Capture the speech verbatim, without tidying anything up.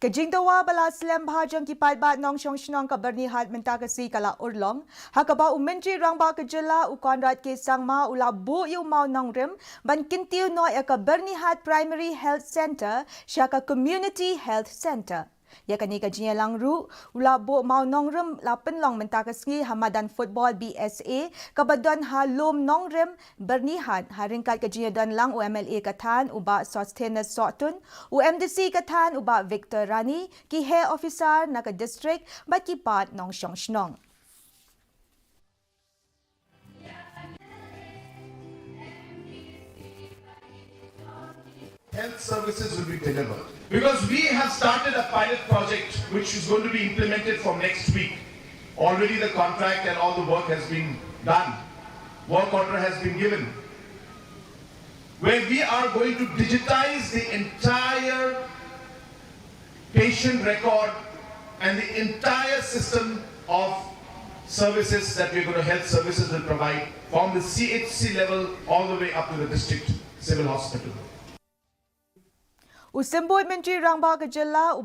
Ka jingdawa ba la slem bha jong ki paidbah nongshong shnong ka Byrnihat mynta ka sngi ka la urlong, ha kaba u Myntri Rangbah ka jylla u Conrad K Sangma u la buh ïa u mawnongrim ban kyntiew noh ïa ka Byrnihat Primary Health Centre sha ka Community Health Centre. Ïa kane ka jingïalang ruh u la buh mawnongrim la pynlong mynta ka sngi ha madan football B S A kaba don ha Lum Nongrim, Byrnihat, ha ryngkat ka jingïadon lang u M L A ka thaiñ u Bah Sosthenes Sohtun, u M D C ka thaiñ u Bah Victor Rani, ki heh officer na ka district bad ki paid nongshong shnong. Health services will be delivered. Because we have started a pilot project which is going to be implemented from next week. Already the contract and all the work has been done. Work order has been given. Where we are going to digitize the entire patient record and the entire system of services that we're going to, health services will provide from the C H C level all the way up to the district civil hospital. U Symbud Myntri Rangbah ka jylla u